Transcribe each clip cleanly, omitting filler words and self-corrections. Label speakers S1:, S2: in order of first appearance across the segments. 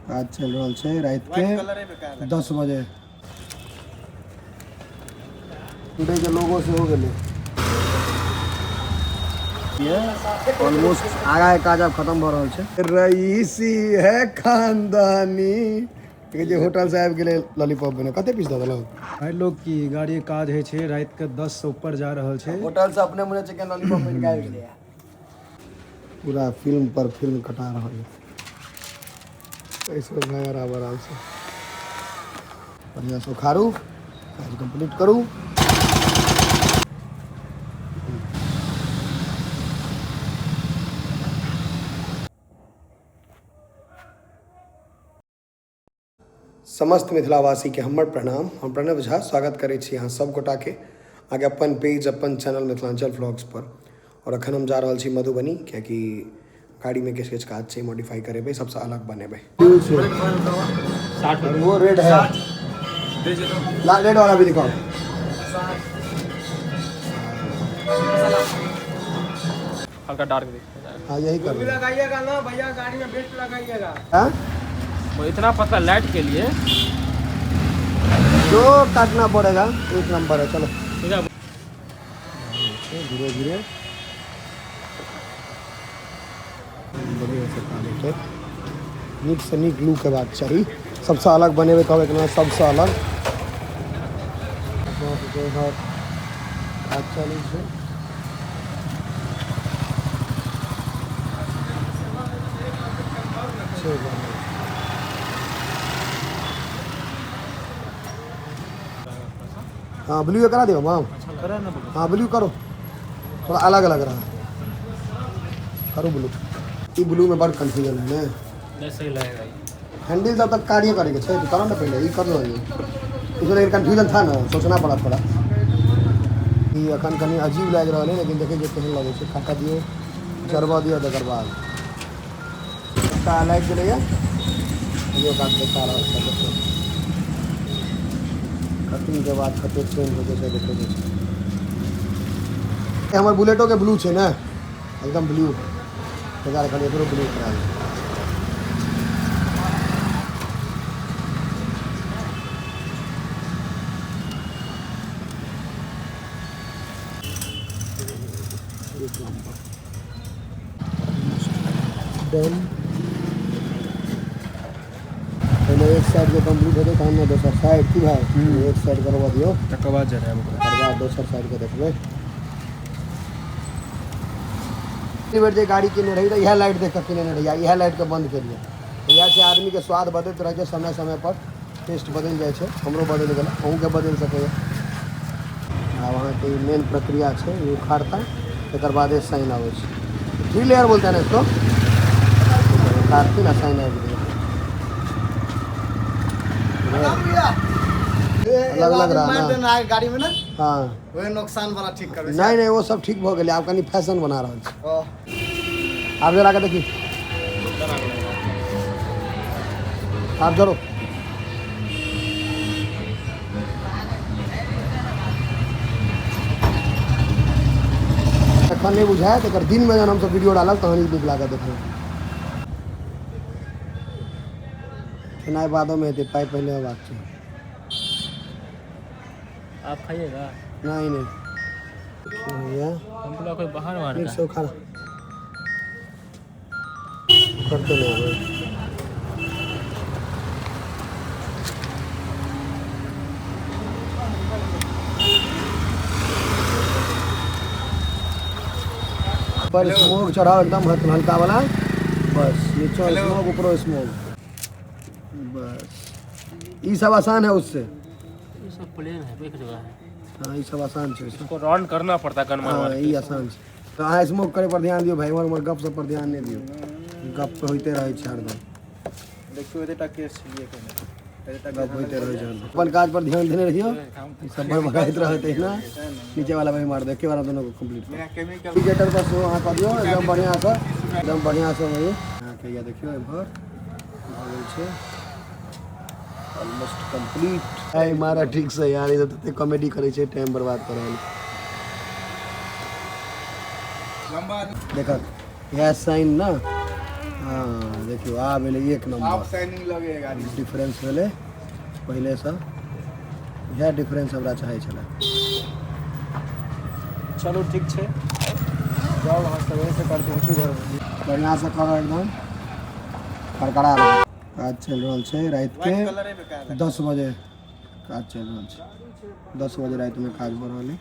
S1: काज चलि रहल छै राति के 10 बजे। टुडे के लोगो से हो गेलै। ये ऑलमोस्ट आगा के काज आब खत्म भऽ रहल छै। रईसी है खानदानी देखै छियै होटल से आबि गेलै लॉलीपॉप बने। कते पीस दऽ देलक?
S2: भाई लोग की गाड़ी के काज होइ छै राति के 10 से ऊपर जा रहल छै।
S1: होटल से अपने मुने चिकन लॉलीपॉप बनि के आबि गेलै। पूरा फिल्म पर फिल्म कटा रहल है। ऐसे भाई आराम आराम से बढ़िया से उखाड़ू, काज कंप्लीट करू। समस्त मिथिलावासी के हमर प्रणाम। हम प्रणव झा स्वागत करै छी अहाँ सब गोटा के अहाँके अपन पेज अपन चैनल मिथिलांचल व्लॉग्स पर। और अखन हम जा रहल छी मधुबनी, कियाकि गाड़ी में किछु किछु काज छै मॉडिफाई करेबै, सबसँ अलग बनेबै। वो रेड है, लाल रेड वाला भी दिखाओ।
S3: हल्का डार्क दिख।
S1: हाँ यही कर
S2: लगाइएगा ना भैया, गाड़ी में बेल्ट लगाइएगा।
S1: हाँ?
S3: वो इतना पतला लाइट के लिए
S1: जो काटना पड़ेगा। एक नंबर है, चलो
S3: ठीक है।
S1: धीरे धीरे बढ़िया से काम हेतै। नीक से नीक लुक हेबाक चाही, सबसँ अलग बनेबै कहबै केना, सबसँ अलग। अपना सबके इधर काज चलै छै। हाँ ब्लू करा दियो माम। हाँ ब्लू करो, थोड़ा अलग लग रहा है, करो ब्लू। ई ब्लू में बड़ कंफ्यूजन है ने।
S3: नहीं सही लगेगा ये।
S1: हैंडल जब तक कार्य करेके छै तो करो ना पहले, ई कर लो। इसमें लेकिन कंफ्यूजन था ना, सोचना पड़ा थोड़ा। ई अखन कनी अजीब लागि रहल है, लेकिन देखै छियै केहन लगै छै। काटा दियौ, जरबऽ दियौ, तकर बाद एकटा लागि गेलैए। यो काट देखा रहल छै, देखियौ कटिंग के बाद कते चेंज हो जाइ छै, देखै छै। हमर बुलेटो के ब्लू छै ने, एकदम ब्लू। तकर खाली एकरो ब्लू करा दियौ। एक नंबर डन। पहले एक साइड के कंप्लीट हेतै तहन ने दोसर साइड। की भाई एक साइड करवा दियौ,
S2: तकर बाद जरायब ओकरा,
S1: तकर बाद दोसर साइड के देखबै। एक बेर जे गाड़ी किने रही तऽ इएह लाइट देख कऽ किने रही, इएह लाइट के बंद केलियै। इएह छै आदमी के स्वाद बदलैत रहै छै समय समय पर, टेस्ट बदलि जाइ छै। हमरो बदलि गेल, अहूँके बदलि सकैए। आब अहाँके ई मेन प्रक्रिया छै, ई उखाड़ता तकर बादे साइन आबै छै। 3 लेयर बोलते हैं ना इसको, उखाड़ती ना साइन आबि गेलै। अलग लग रहा ना
S4: गाड़ी में ना।
S1: हाँ
S4: वही नुकसान वाला ठीक करबै।
S1: नहीं नहीं वो सब ठीक भऽ गेलै, आब कनि फैशन बना रहल छै। आब जरा के देखी, आब जरो। एखन नहि बुझायत, एकर दिनमे जहन हमसब वीडियो डालब तहन ई नीक लागत देखैमे। खेनाइ बादोमे हेतै, पाइ पहिले हेबाक चाही।
S3: आप खाइएगा?
S1: नहीं नहीं भैया
S3: हमको लगा कोई बाहर बाहर
S1: नीक
S3: का
S1: से उखाड़ करते नहीं आबै। पर स्मोक चढ़ाओ एकदम हल्का वाला, बस नीचा स्मोक ऊपरो स्मोक, बस। ई सब आसान है उससे।
S3: ये सब प्लेन है, एक जगह है।
S1: हाँ ई सब आसान छै।
S3: इसको राउंड करना पड़ता है गन मार
S1: हाँ
S3: मार
S1: ई आसान छै। तऽ अहाँ स्मोक करे पर ध्यान दियौ भाई, इम्हर उम्हर गप सब पर ध्यान नहि दियौ, गप तऽ होइते रहै छै हरदम।
S4: देखियौ एतेटा केस छलियै पहिने, एतेटा
S1: गप होइते रहै छै हरदम। अपन काज पर ध्यान देने रहियौ, ई सब बड़बड़ाइत रहत एहिना। नीचे वाला भाई मार दे, एके बार दोनों को कंप्लीट कर।
S4: बिना केमिकल
S1: इंडिकेटर पर सेहो अहाँ कऽ दियौ एकदम बढ़िआँ सँ, एकदम बढ़िआँ सँ। वही अहाँके इएह देखियौ एम्हर भऽ गेल छै ऑलमोस्ट कंप्लीट। है मारा ठीक से यार, ई सब तते कॉमेडी करै छै, टाइम बर्बाद कऽ रहल।
S4: लंबा
S1: देखक इएह साइन ना हाँ देखियौ आब एलै एक
S4: आप
S1: नंबर
S4: शाइनिंग लगे गाड़ी।
S1: डिफरेंस भेलै पहिलेसँ, इएह डिफरेंस हमरा चाहै छलै।
S2: चलू ठीक छै, जाउ अहाँ सवेरे से काल्हि पहुँचू घरमे।
S1: बढ़िआँसँ करऽ, एकदम करकरा रहल। काज चलि रहल छै रातिके
S4: कलर में
S1: 10 बजे काज चलि रहल छै। 10 बजे रातिमे काज भऽ रहल है।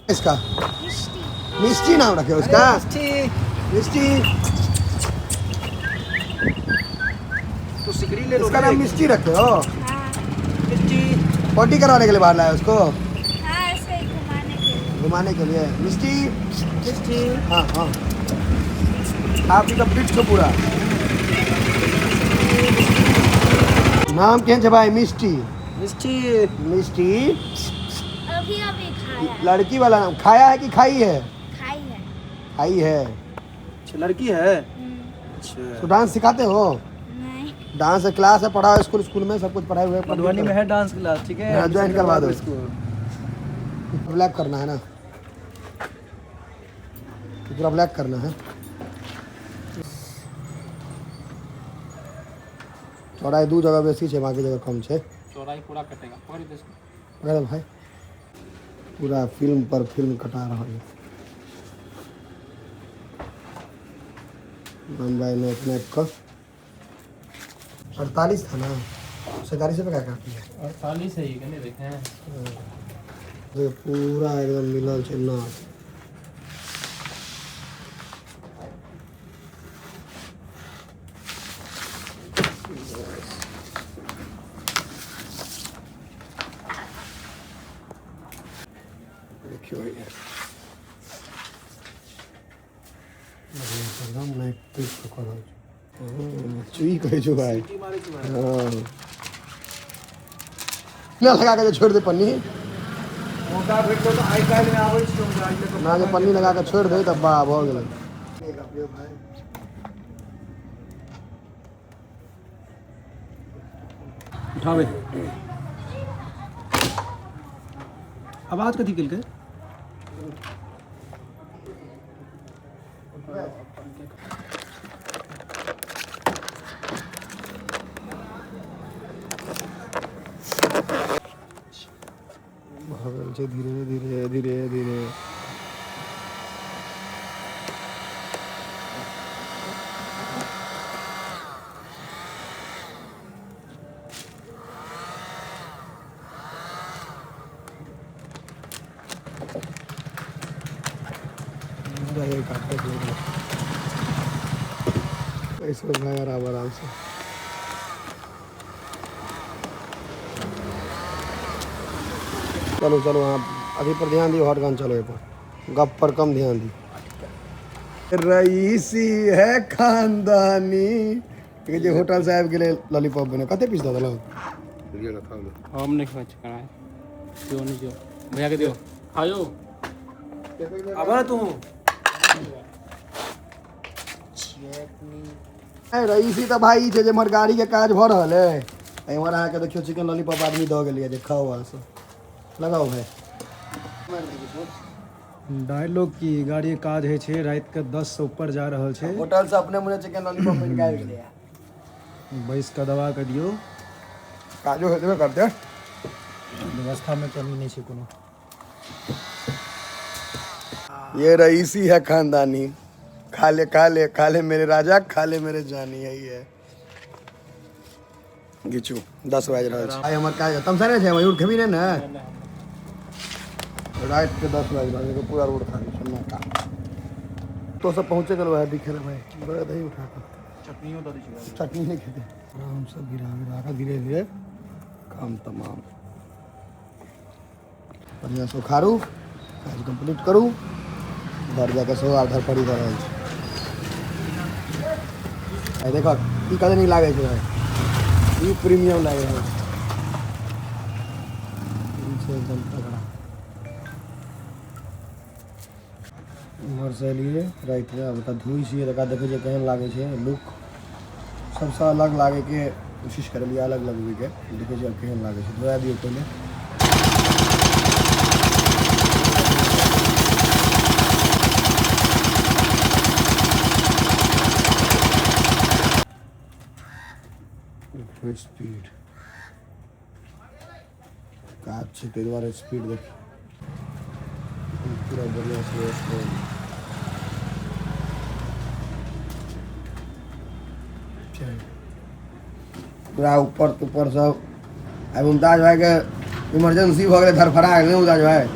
S1: इसका मिष्टी नाम रखे उसका, मिष्टी।
S4: तो सिकड़ी ले लो।
S1: इसका नाम मिष्टी रखे हो?
S5: हाँ।
S4: मिष्टी।
S1: पॉटी करवाने के लिए बाहर लाया उसको?
S5: हाँ, ऐसे ही घुमाने के लिए।
S1: घुमाने के लिए। मिष्टी।
S4: मिष्टी।
S1: हाँ हाँ, आप का फिट छो पूरा। नाम केहन छै भाई? मिष्टी।
S4: मिष्टी।
S1: मिष्टी।
S5: अभी अभी खाया है।
S1: लड़की वाला नाम। खाया है कि खाई है?
S5: खाई है।
S1: खाई है।
S4: अच्छा, लड़की है। अच्छा।
S1: तो डांस सिखाते हो?
S5: नहीं।
S1: डांस क्लास है, पढ़ाओ स्कूल, स्कूल में सब कुछ पढ़ाई हुए।
S4: मधुबनी में है डांस क्लास, ठीक है?
S1: हाँ, ज्वाइन करवा दो।
S4: इसको।
S1: ब्लैक करना है ना? पूरा ब्लैक करना है। चौड़ाई दू जगह बेसी छै, बाकी जगह कम छै।
S3: चौड़ाई पूरा कटेगा, पकड़ दे इसको।
S1: पकड़ भाई, पूरा फिल्म पर फिल्म कटा रहल है। वन बाई नाइप नाइप का 48 था ना? 47 रुपये का काट लिया।
S3: 48 है ये, नहीं देखे हैं।
S1: देखियौ, पूरा एकदम मिलल छै नाप। देखियौ, ये बढ़िआँ से एकदम नापि पीट कऽ कऽ रहल छै। हँ, चुई कहै छौ भाई। हँ, ना लगा के जे छोड़ि दे पन्नी।
S4: मौका भेटतो तऽ आइ काल्हि मे आबै छी हम गाड़ी लऽ कऽ।
S1: ना जे पन्नी लगा के छोड़ि दे तऽ वाह, भऽ गेलै। भाई।
S2: उठाबै आवाज कथी केलकै?
S1: भऽ गेल छै धीरे धीरे धीरे धीरे। भाई, काटते ऐसे भाई, आराम आराम से। चलो चलो, हाँ, अभी पर ध्यान दियो, हॉट गन चलो पर, गप पर कम ध्यान दी। रईसी है खानदानी। देखै जे होटल से आबि गेलै लॉलीपॉप बने। कते पीस दऽ देलक?
S3: हम नहीं खाना चिकन है, दियो नहीं, दियो भैया के, दियो, खायो।
S4: आबऽ ना तू।
S1: ए, रईसी तऽ भाई ई छै जे एम्हर गाड़ी के काज भऽ रहल है, आ एम्हर अहाँके देखियौ चिकन लॉलीपॉप आदमी दऽ गेलियै जे खाउ अहाँ सब। लगाउ भाई।
S2: डायलॉग की गाड़ी के काज होइ छै, राति के 10 से ऊपर जा रहल छै।
S1: होटल से अपने मुने चिकन लॉलीपॉप बनि के आबि गेलै।
S2: बैस कऽ दबा कऽ दियौ।
S1: काजो हेतबे करतै।
S2: व्यवस्था मे कमी नहि छै कोनो।
S1: ये रईसी है खानदानी, खा ले, खा ले, खा ले मेरे राजा, खा ले मेरे जानी। यही है। घिचू, 10 बाजि रहल छै। आइ हमर काज तमसा नहि छै। मयूर, खेबी नहि ने? राति के 10 बाजि रहल छै, पूरा रोड खाली सन्नाटा। तो सब पहुँचे गेल भाई, दिखे भाई बड़ा दही उठा कऽ।
S4: चटनियो दऽ दै छै।
S1: चटनी नहि खेतै। आराम से गिरा गिरा कऽ धीरे धीरे काम तमाम बढ़िआँसँ उखाड़ू, काज कम्प्लीट करू, घर जाकऽ सेहो आब धरफड़ी भऽ रहल छै। आइ देखऽ, ई कते नीक लागै छै भाई, ई प्रीमियम लागि रहल छै। ई छै एकदम तगड़ा। उम्हरसँ एलियै रातिमे, आब ओकरा धोइ छियै, तकरा देखै छियै केहन लागै छै। लुक सबसँ अलग लागैके कोशिश करलियै, अलग लगबैके। देखै छियै आब केहन लागै छै। धोआ दियौ पहिले। स्पीड काज छै, ताहि दुआरे स्पीड देख पूरा बढ़िआँ से व्यवस्था। पूरा ऊपर तुपर सब। आइ मुमताज भाइके इमरजेंसी भऽ गेलै, धरफड़ा गेलै। मुमताज भाइ,